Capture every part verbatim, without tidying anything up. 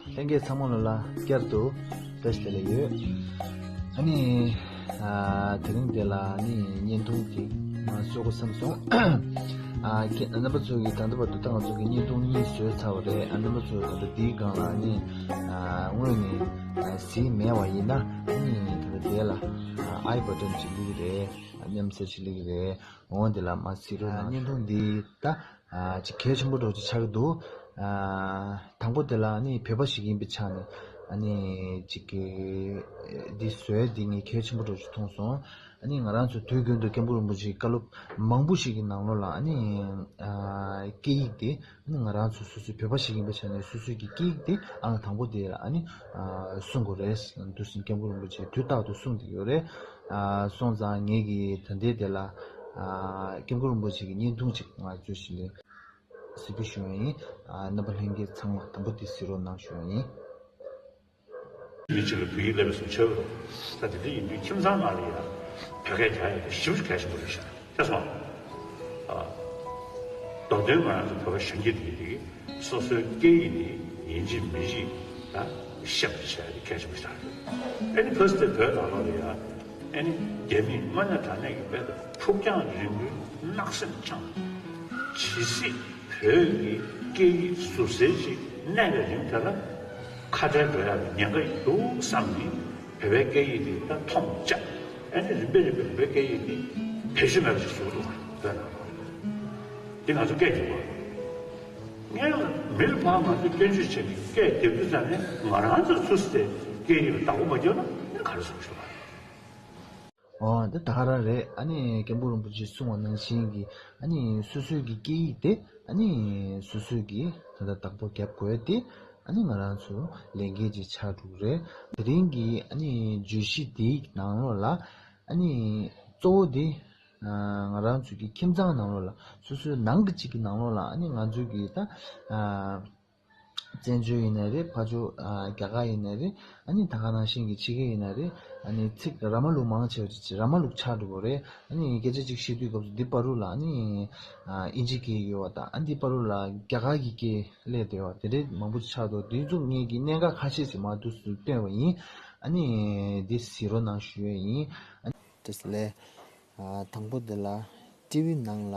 ལྷན་རྒྱས་ཚང་མ་ལ་ལ་བསྐྱར་དུ་བཀྲ་ཤིས་བདེ་ལེགས་ཡོད། ཨ་ནི། ཨ། དེ་རིང་འདི་ལ་ནི་བརྙན་ཐུང་ཅིག་མར་བཟོ་དགོས་བསམ་སོང་། ཨ། ཁྱེད་རྣམ་པ་ཚོ་གིས་ད་ལྟ་བར་དུ་ད་ང་ཚོ་གིས་བརྙན་ཐུང་གཉིས་བཟོས་ཚར་བ་རེད། ཨ། རྣམ་པ་ཚོ་ད་ལྟ་འདིའི་སྒང་ལ་ནི། ཨ། དངོས་ནས་གཟིགས་མེད་པ་ཡིན་ན། ཨ་ནི་ད་ལྟ་དེ་ལ། ཨ། ཨའི་བ་ཊོན་ཅིག་སླེབས་ཀྱི་རེད། མཉམ་གསལ་ཅིག་སླེབས་ཀྱི་རེད། འོ་འདི་ལ་མར་གཟིགས་རོགས་གནང་། བརྙན་ཐུང་འདི་ད། ཨ། ཅིག་གལ་ཆེན་པོ་འདྲ་ཅིག་ཆགས་ཀྱི་འདུག། ཨ། དང་པོ་དེ་ལ་ནི་བོད་པ་ཞིག་ཡིན་པའི་ཆ་ནས། ཨ་ནི་ཅིག་གི་འདི་བཟོས་འདི་ངས་གལ་ཆེན་པོ་འདྲ་ཅིག་མཐོང་སོང་། ཨ་ནི་ང་རང་ཚོ་དུས་རྒྱུན་དུ་སྐྱབས་མགོན་རིན་པོ་ཆེའི་བཀའ་སློབ་མང་པོ་ཞིག་གི་ནང་ལོགས་ལ། ཨ་ནི། ཨ། སྐད་ཡིག་དེ། ཨ་ནི་ང་རང་ཚོ་སོ་སོའི་བོད་པ་ཞིག་ཡིན་པའི་ཆ་ནས་སོ་སོའི་གི་སྐད་ཡིག་དེ་ཨང་དང་པོ་དེ་ལ། ཨ་ནི། ཨ། གསུང་དགོས་རེད་འདུག་ཟེར་སྐྱབས་མགོན་རིན་པོ་ཆེས་དུས་རྟག་ཏུ་གསུང་བསྡད་ཡོད་རེད། ཨ། སོང་ཙང་ངེད་ཀྱིས་ད་ལྟའི་དེ་ལ། ཨ། སྐྱབས་མགོན་རིན་པོ་ཆེ་གི་བརྙན་ཐུང་ཅིག་ང་ཚོས་ཞིག་ལས་གཟིགས་འབུལ་ཞུ་ཡ་ཡིན། ཨ། རྣམ་པ་ལྷན་རྒྱས་ཚང་མ་དང་པོ་དེ་གཟིགས་རོགས་གནང་ཞུ་ཡ་ཡིན། མི་གཅིག་ལ་བོད་ཡིག་སླེབས་སོང་བྱས་པ་རེད། ད་དེ་འདྲ་ཡིན་དུས་ཁྱིམ་ཚང་ནང་ལ་ཡང་བོད་སྐད་རྒྱག་ཡ་དེ་ཞེ་པོ་གལ་ཆེན་པོ་རེད་ཤག། ཤེས་སོང་ཨ། མདོ་དོན་ང་རང་ཚོ་བོད་པ་གཞོན་སྐྱེས་དེ་དེ་སོ་སོའི་སྐད་ཡིག་དེ་ཡིན་གཅིག་མིན་གཅིག་ད་ཤེས་པ་བྱས་ཏེ་གལ་ཆེན་པོ་ཞིག་རེད། ཨ་ནི་ཕ་སི་ཏེ་བོད་ནང་ལོགས་ལ་ཡ། ཨ་ནི་རྒྱ་མིས་དངོས་གནས་དྲང་གནས་ཀྱི་དཔེ་ད་ཕུགས་རྒྱང་རིང་པོའི་བརྣག་སེམས་བཅངས། ཇི་སྲིད་བོད་ཀྱི་སྐད་ཡིག་ཟུར་ཟའི་ཅིག་གནས་པའི་རིང་དེ་ལ་ཁ་བྲལ་འགྲོ་ཡག་གི་ཉེན་ཁ་འདུག་བསམ་ནས། བོད་པའི་སྐད་ཡིག་འདི་ད་མཐོང་བཅག། ཨ་ནི་རིམ་པས་རིམ་པས་བོད་པའི་སྐད་ཡིག་འདི་བེད་སྤྱོད་མེད་པ་ཞིག་བཟོ་འདུག་བོད་ནང་། འདི་ང་ཚོ་སྐད་རྒྱག་པ། ངས་མི་ལ་ཕར་ང་ཚོས་སྐྱོན་བརྗོད་བྱས་ནས་སྐད་རྒྱག་དུས་ཙམ་ནས་ང་རང་ཚོ་སུ་སྟེ་སྐད་ཡིག་ལ་བདག་པོ་མ་བརྒྱབ་ན་ནི་ག་རེ་བཟོ་ཞུ་བ་རེད། ཨོ། འདི་ད་ག་རང་རེད། ཨ་ནི་སྐྱབས་མགོན་རིན་པོ་ཆེས་གསུངས་པ་ནང་བཞིན་གྱི། ཨ་ནི་སོ་སོའི་གི་སྐད་ཡིག་དེ། ཨ་ནི་སོ་སོའི་གི་ད་ལྟ་བདག་པོ་རྒྱབ་དགོས་ཏེ། ཨ་ནི་ང་རང་ཚོ་ལས་འགན་ཅིག་ཆགས་འགྲོ་གི་རེད། དེ་རིང་གི་ཨ་ནི་བརྗོད་གཞི་དེའི་ནང་ལོགས་ལ། ཨ་ནི་གཙོ་བོ་དེ། ཨ། ང་རང་ཚོའི་གི་ཁྱིམ་ཚང་ནང་ལོགས་ལ། སོ་སོའི་ནང་གི་གཅིག་གི་ནང་ལོགས་ལ། ཨ་ནི་ང་ཚོའི་གི་ད། ཨ། བཙན་བྱོལ་ཡིན་ནའི་རེད། ཕར་ཕྱོགས། ཨ། རྒྱ་གར་ཡིན་ནའི་རེད། ཨ་ནི་ད་ག་ནང་བཞིན་གྱི་ཕྱི་རྒྱལ་ཡིན་ནའི་རེད། ཨ་ནི་ཚིག་ར་མ་ལུག་མང་ཆེ་བ་ཅིག་ར་མ་ལུག་ཆགས་འགྲོ་གི་རེད། ཨ་ནི་སྐད་ཆ་ཅིག་བཤད་དུས་སྐབས་སུ་འདི་བར་དུ་ལ། ཨ་ནི། ཨ། ཨིན་ཇི་སྐད་ཡོད་པ་དང་། ཨ། འདི་བར་དུ་ལ་རྒྱ་གར་གྱི་སྐད་སླེབས་བསྡད་པ་དེ་འདྲའི་མང་པོ་ཅིག་ཆགས་འདུག། དེ་ཚོ་ངེད་ཀྱིས་གནད་འགག་ཁ་ཤས་ཤིག་མར་འདུག་སེ་བཏོན་པ་ཡིན། ཨ་ནི་འདི་གཟིགས་རོགས་གནང་ཞུ་ཡས་ཡིན། ཨ་ནི། བཀྲ་ཤིས་བདེ་ལེགས། ཨ། དང་པོ་འདི་ལ་ཊི་ཝི་ནང་ལ་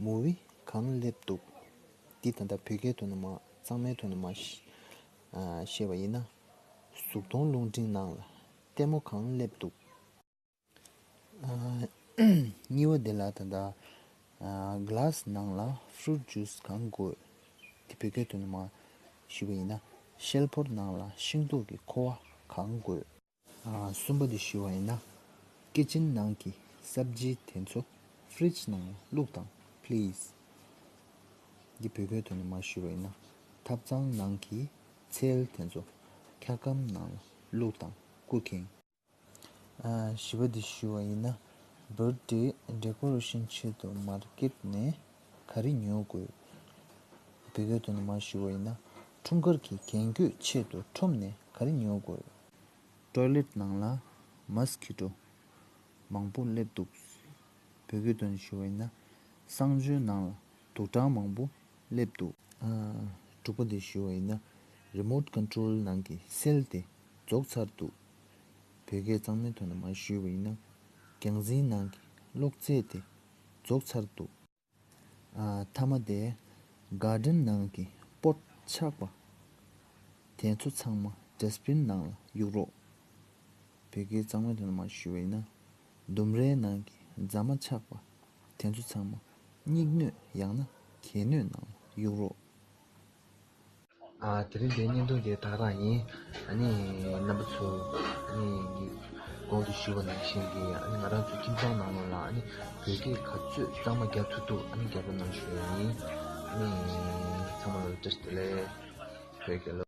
མུ་བི་གང་སླེབས་འདུག། འདི་ད་ལྟ་བོད་སྐད་ཐོག་ནས་མར། གཙང་མའི་ཐོག་ནས་མར་ཤ་ཨ། བཤད་པ་ཡིན་ན། གཟུགས་མཐོང་རླུང་འཕྲིན་ནང་ལ་ལྟད་མོ་གང་སླེབས་འདུག། ཨ། གཉིས་པ་འདི་ལ་ད་ལྟ། ཨ། གྷི་ལཱ་སི་ནང་ལ་ཕུ་རུ་ཊི་ཇུ་སི་གང་དགོས། འདི་བོད་སྐད་ཐོག་ནས་མར་ཞུས་པ་ཡིན་ན། ཤེལ་ཕོར་ནང་ལ་ཤིང་ཏོག་གི་ཁུ་བ་གང་དགོས། ཨ། གསུམ་པ་འདི་ཞུས་པ་ཡིན་ན། ཀི་ཅན་ནང་གི་སབ་ཇི་དེ་ཚོ་ཕི་རིཇ་ནང་ལ་བླུགས་དང་པི་ལི་སི། འདི་བོད་སྐད་ཐོག་ནས་མར་ཞུས་པ་ཡིན་ན། ཐབ་ཚང་ནང་གི་ཚལ་དེ་ཚོ་འཁྱག་སྒམ་ནང་ལ་བླུགས་དང་ཀུ་ཀིང་། ཨ། བཞི་པ་འདི་ཞུས་པ་ཡིན་ན། བར་ཐི་ཌེ་ཌེ་ཀོ་རེ་ཤན་ཆེད་དུ་མར་ཀེཊ་ནས་ག་རེ་ཉོ་དགོས། བོད་སྐད་ཐོག་ནས་མར་ཞུས་པ་ཡིན་ན། འཁྲུངས་སྐར་གྱི་རྒྱན་གོས་ཆེད་དུ་ཁྲོམ་ནས་ག་རེ་ཉོ་དགོས། ཊོའི་ལེཊ་ནང་ལ་མོས་ཀི་ཊོ་མང་པོ་སླེབས་འདུག། བོད་སྐད་ཐོག་ནས་ཞུ་བ་ཡིན་ན། གསང་སྤྱོད་ནང་ལ་དུག་སྦྲང་མང་པོ་སླེབས་འདུག། ཨ། དྲུག་པ་དེ་ཞུ་བ་ཡིན་ན། རི་མོཊ་ཀོན་ཊོལ་ནང་གི་སེལ་དེ་རྫོགས་ཚར་འདུག། བོད་སྐད་གཙང་མའི་ཐོག་ནས་མར་ཞུས་པ་ཡིན་ན། རྒྱང་འཛིན་ནང་གི་གློག་རྫས་དེ་རྫོགས་ཚར་འདུག། ཨ། མཐའ་མ་དེ་གར་ཌེན་ནང་གི་པོཊ་ཆག་པ་དེ་ཚོ་ཚང་མ་ཌས་པིན་ནང་ལ་གཡུག་རོགས། བོད་སྐད་གཙང་མའི་ཐོག་ནས་མར་ཞུས་པ་ཡིན་ན། ལྡུམ་རའི་ནང་གི་རྫ་མ་ཆག་པ་དེ་ཚོ་ཚང་མ་སྙིགས་སྣོད་ཡང་ན་གད་སྣོད་ནང་ལ་གཡུག་རོགས། ཨ། དེ་རིང་འདིའི་བརྙན་ཐུང་དེ་ད་ག་རང་ཡིན། ཨ་ནི་རྣམ་པ་ཚོ། ཨ་ནི་ངས་གོང་དུ་ཞུས་པ་ནང་བཞིན་གྱི། ཨ་ནི་ང་རང་ཚོའི་ཁྱིམ་ཚང་ནང་ལོགས་ལ། ཨ་ནི་བོད་སྐད་ག་ཚོད་གཙང་མ་རྒྱག་ཐུབ་ཐུབ། ཨ་ནི་རྒྱབ་སྐྱོར་གནང་ཞུ་ཡ་ཡིན། ཨ་ནི་ཚང་མ་ལ་བཀྲ་ཤིས་བདེ་ལེགས། བོད་རྒྱལ་ལོ།